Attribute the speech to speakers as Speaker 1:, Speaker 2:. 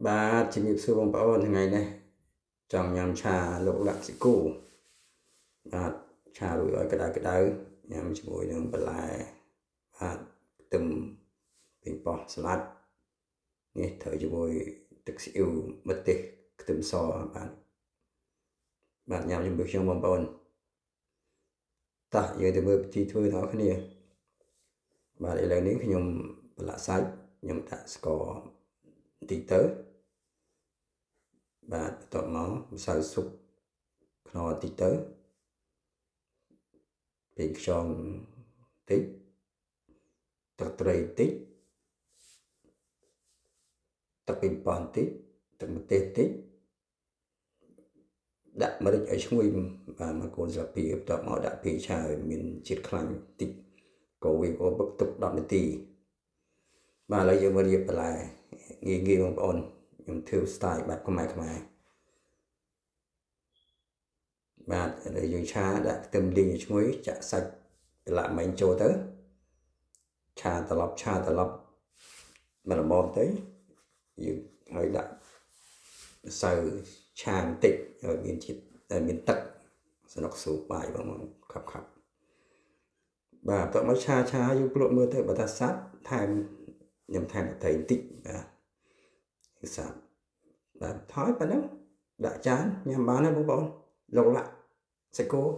Speaker 1: បាទជំរាបសួរបងប្អូនថ្ងៃនេះចង់ញ៉ាំឆាលោកលាក់សាច់គោបាទឆារួចឲ្យក្តៅក្តៅញ៉ាំជាមួយនឹងបន្លែបាទខ្ទឹមប៉េងប៉ោះស្លាត់នេះត្រូវជាមួយទឹកស៊ីអ៊ីវម្ទេសខ្ទឹមសបាទបាទញ៉ាំជាមួយខ្ញុំបងប្អូនតោះយើងទៅមើលពិធីធ្វើទាំងអស់គ្នាបាទឥឡូវនេះខ្ញុំប្រឡាក់សាច់ខ្ញុំដាក់ស្ករបន្តិចទៅបាទបន្ទាប់មកម្សៅស៊ុបខ្នុរបន្តិចទៅប្រេងខ្យងបន្តិចទឹកត្រីបន្តិចទឹកប៉េងប៉ោះបន្តិចទឹកម្ទេសបន្តិចដាក់ម្រេចឲ្យឈ្ងុយបាទមួយកូនស្លាបព្រាបន្ទាប់មកដាក់ភេឆាឲ្យមានជាតិខ្លាញ់បន្តិចកូរវាអូបឹកទុក10នាទីបាទឥឡូវយើងមករៀបបន្លែងាយងាយបងប្អូនខ្ញុំធ្វើ style បែបខ្មែរខ្មែរបាទឥឡូវយើងឆាដាក់ខ្ទឹមលីងឲ្យឈ្ងុយចាក់សាច់ប្រឡាក់មិញចូលទៅឆាត្រឡប់ឆាត្រឡប់មកល្មមទៅយើងឲ្យដាក់ម្សៅឆាបន្តិចឲ្យមានជាតិមានទឹកសំណុកស៊ូបាយបងខាប់ខាប់បាទបន្ទាប់មកឆាឆាយើងភ្លក់មើលទៅបើថាសាប់ថែមខ្ញុំថែមត្រីបន្តិចបាទគឺសាប់បាទថយប៉ុណ្ណឹងដាក់ចានញ៉ាំបានហើយបងប្អូនលោកលាក់សាច់គោ។